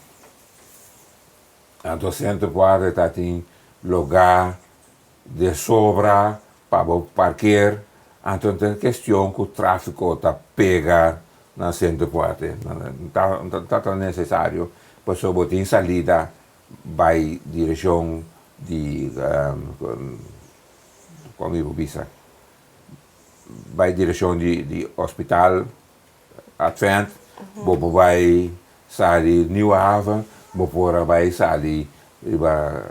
Anto Centro por Arte ta tin loga de sobra pa bo parkeer, anto no ta kestion ku trafiko ta pega na Centro Fuerte, no ta tan nesesario pasobra bo tin salida bai direkshon di kon mi por bisa bai direkshon di hospital Advent, bo por bai sali Nieuwe Haven, bo por a bai sali riba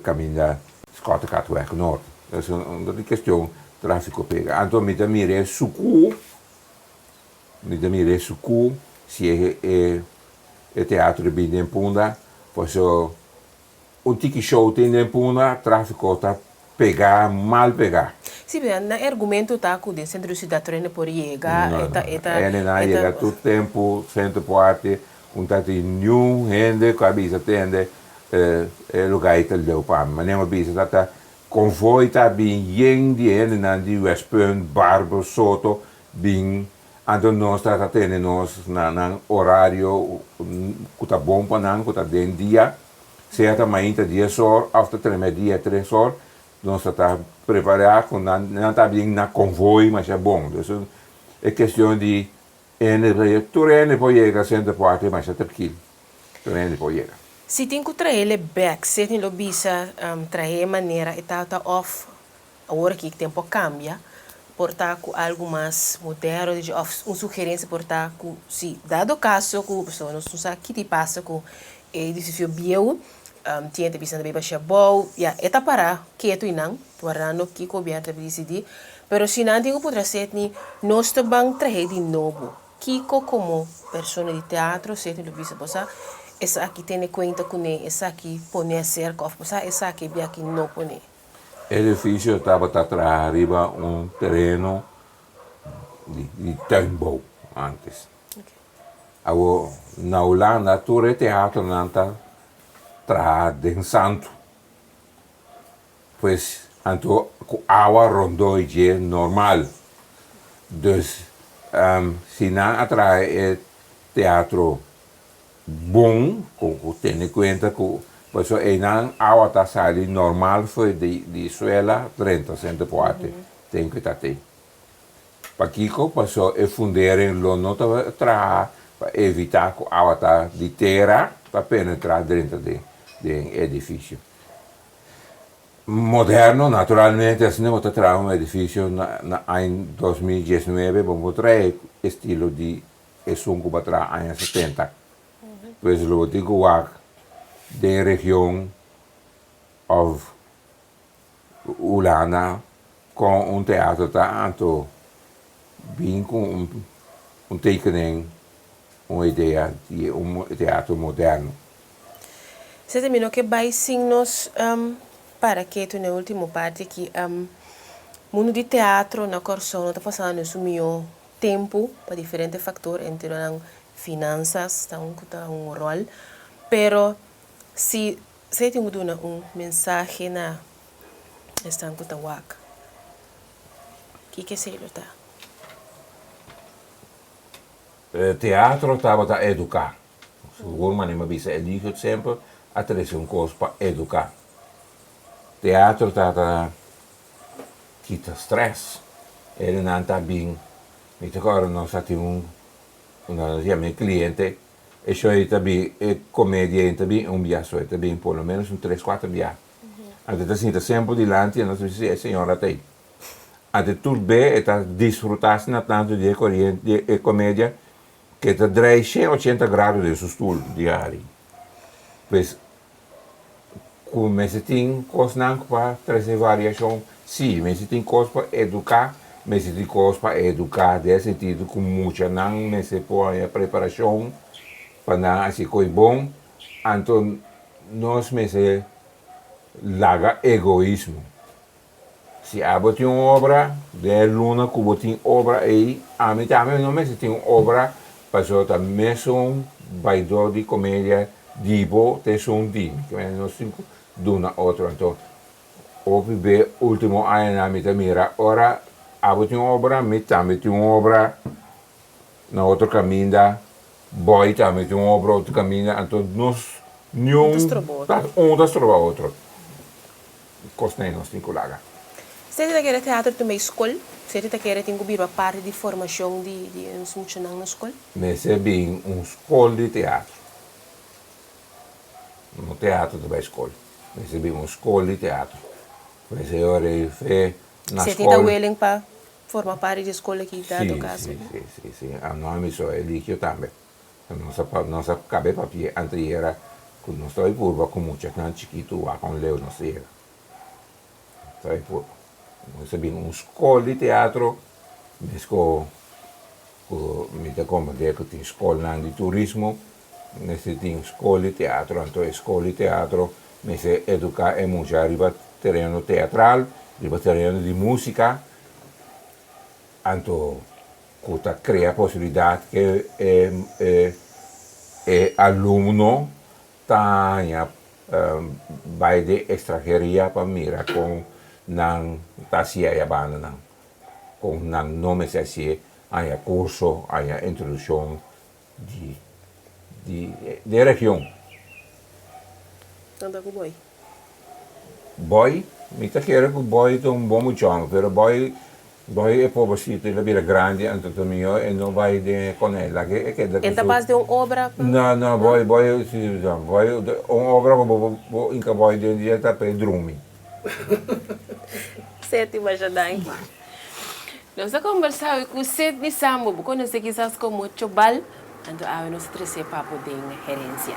kaminda Schottekatweg Noord. Dus no tin kestion trafiko pega. Anto mi ta mira e suku, mi ta mira e suku si e e teatro bin den Punda, paso Un tiki show tin den Punda, trafiko ta pegá, mal pegá. Sí, pero nan e argumento ta ku den sentro di siudat tur hende por yega, No, e ta, no, e ta, hende nan e ta. yega tur tempu sentro por arte, un ta tin niun hende ku a bisa tende e lugá ei ta leu pa mi. Manera mi a bisa ta ta konvoi ta bin yen di hendenan di Westpunt, Barber, Soto bin Anto nos ta ta tene nos na nan orario ku ta bon pa nan, ku ta den dia, sea ta mainta dies or òf ta tremedia tres or, nos ta ta prepará ku nan, nan ta bin na konvoi masha bon. Dus e kestion di hende, tur hende por yega Center Park masha trankil, tur hende por yega. Si tin ku traele bèk, Sidney lo bisa trahe manera e tata òf Awor aki tempo a cambia, por ta cu algo mas moderno di of un sugerencia por ta cu si dado caso cu pasobra nos no sa kiti pasa cu e edificio bieu, tin hende bisa nan ta bay basha abou, ya e ta para keto eynan wardando kico gobierno ta dicidi, pero si nan tin cu por trased ni nos ta ban trahe di nobo, kico como persona di teatro sed ni lo bisa bo sa esaki tene cuenta cune, esaki pone acerca of bo sa esaki biaki no pone. Edifisio tabata traha riba un tereno di tuinbouw antes. Awor na Hulanda tur e teatronan ta traha den santu. Pues anto ku awa rondó dje normal. Dus si nan a traha e teatro Bon ku tene kuenta ku pasobra einan awa ta sali normal for di di suela drenta Sente Poate ten ku ta te. Pakiko? Pasobra e fundering lo no ta traha pa evita ku awa ta di tera ta penetra drenta den den edifisio. Moderno naturalmente asina bo ta traha un edifisio na na aña 2019 bo por traha estilo di esun ku bo a traha aña setenta. Pues lo bo tin ku wak den region òf Hulanda kon un teatro ta anto bin ku un tekening, un idea di un teatro moderno. Sete mi no ke bai sin nos para ketu na e ultimo parti aki. Mundu di teatro na Kòrsou no ta pasando su mihó tempu pa diferente faktor, entre nan finansas ta un ku ta un ròl. Pero si Sey tin ku duna un mensahe na esnan ku ta wak, kiko esei lo ta? Teatro tabata eduká. Sigur manera mi a bisa Eligio semper a trese un kos pa eduká. Teatro tabata kita stress. Hendenan ta bin, mi ta kòrda nos a tin un, nos yama e kliente, e show ei ta bin, e komedia ei ta bin un bia so, e ta bin por lo menos un tres kuater bia. Anto e ta sinta semper dilanti i nos ta bisa si e señora ta ei. Anto tur be e ta disfrutá asina tantu di e koriente, di e komedia, ku e ta drei shen ochenta grado den su stul di hari. Pues ku mester tin kosnan pa trese variashon, sí, mester tin kos pa eduká, mester tin kos pa eduká den e sentido ku muchanan mester por haña preparashon pa nan hasi kos bon, anto nos mester laga egoismo. Si abo tin un obra, den e luna ku bo tin obra ei, ami tambe no mester tin un obra, pasobra ta mesun baidó di komedia di bo ta esun di mi. Kimen nos tin ku duna otro. Anto, hopi be último añanan mi ta mira ora abo tin un obra, mi tambe tin un obra na otro kaminda, Boy tambe tin un obra otro kaminda, anto nos niun un ta stroba otro. Kosnan nos tin ku laga. Seti ta kere teatro tin bay skol? Seti ta kere tin ku birba parti di formashon di di nos muchanan na skol? Mester bin un skol di teatro. No teatro ta bay skol. Mester bin un skol di teatro. Mester ora e fe na skol. Seti ta willing pa forma parti di e skol aki dado kaso? Si, si, si, si. Ano ami so Eligio tambe. Nos a nos a cabe papia anteayera cu nos ta bay purba cu muchanan chikitu wak un leu nos ta yega. Nos ta bay purba. Nos a bin un scol di teatro mesco cu mi ta comprende cu tin scolnan di turismo mester tin scol di teatro anto e scol di teatro mester educa e mucha riba tereno teatral riba tereno di musica anto ku ta krea posibilidat ku e alumno ta haña bai den ekstranheria pa mira kon nan ta hasié aya bandanan, kon nan no mester hasié, haña kurso, haña introdukshon di di e region. Nan ta ku Boy. Boy? Mi ta kere ku Boy ta un bon muchon, pero Boy Boy e pobrecito el a bira grandi anto ta mihó e no bai den e konel lak e keda ku su. E ta pas den un obra pa. No no Boy Boy si no Boy un obra ku bo bo hinka Boy den dje ta pa e drumi. Seti masha danki. Nos a kombersá awe ku Sidney Sambo, bo konosé kisas komo Chobal, anto awe nos a trese papo den Herensia.